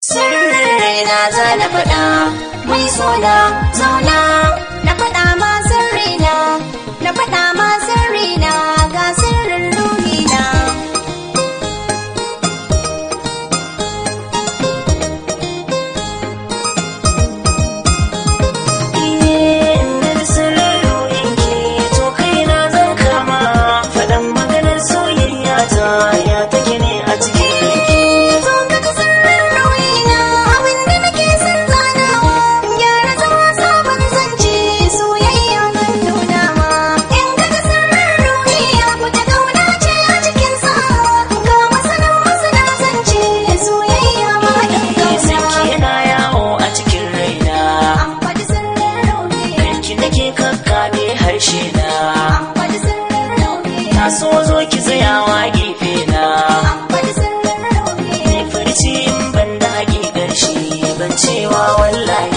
Sirrin raina za na faɗa, mai sona zauna. Na faɗa ma sirrina, na faɗa ma sirrina, ga sirrin ruhina. Faɗan maganar soyayya ta ya take ne a cikin ranki. Zo ka ji sirrin ruhina, abinda nake son zanawa. Gyara zama, sabon zance, soyayya zan nuna ma. In ka ji sirrin ruhi ya fita, kauna ce a cikinsa. Ga masanin masana zance, soyayya ma haɗin Sanki kauna. yana yawo a cikin raina. An faɗi sirrin ruhi. Kanki nake kakkame harshe na. An faɗi sirrin ruhi. Na so zo ki tsayawa gefe na. An faɗi sirrin ruhi. Ni furci in ban da hakikar shi ban cewa wallahi.